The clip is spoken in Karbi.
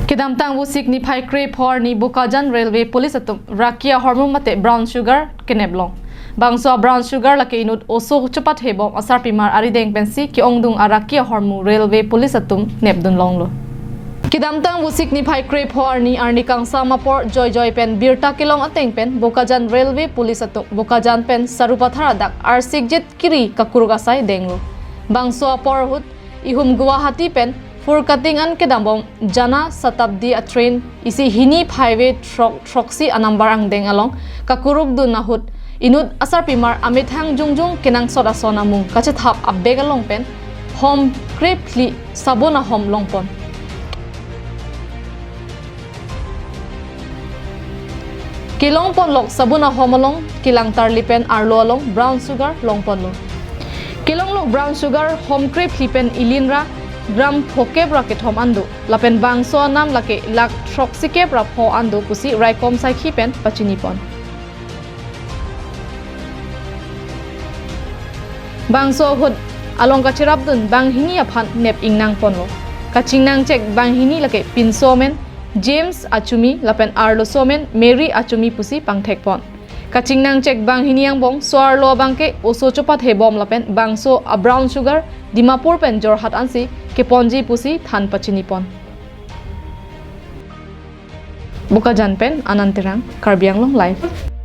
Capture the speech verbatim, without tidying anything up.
Kedamtang Vosik niphai krepho arni Bokajan Railway Police atum raki ahormu mate brown sugar kenep long. Bangso brown sugar lake inut oso chopathe bom asarpimar arideng pensi ke-ongdung araki ahormu Railway Police atum nepdun longlo. Kedamtang Vosik niphai krepho arni arni kangsam apor joijoi pen birta kelong ateng pen Bokajan Railway Police atum Bokajan pen Sarupathar adak arsikjit kiri kakuruk asai denglo. Bangso apor ahut ihum Guwahati pen fur cutting an kedam bom Jana Shatabdi atrain isi hini phaive throk throksi anumber angdeng along kakurukdun ahut inut asarpimar amethang jongjong kenangsot ason amung kachethap abag along pen hom krephli sabun ahom longpon. Kelongponlok sabun ahom along kelang tarli pen arlo along brown sugar longponlo. Kelonglok brown sugar hom krephli pen ilinra gram phokep ra kethom an do. Lapen bangso anam lake lakh throksikep ra pho an do pusi raikom saikhi pen pachinipon. Bangso ahut along kacherapdun banghini aphan nep ingnangponlo. Kachingnangchek banghini lake pinso amen James Achumi lapen arloso amen Mary Achumi pusi pangthekpon. Kachingnangchek banghini angbong so-arlo abangke oso chopathe bom lapen bangso abrown sugar Dimapur pen Jorhat ansi keponji pusi than pachinipon. Bokajan pen Anand Terang, Karbi Anglong Live.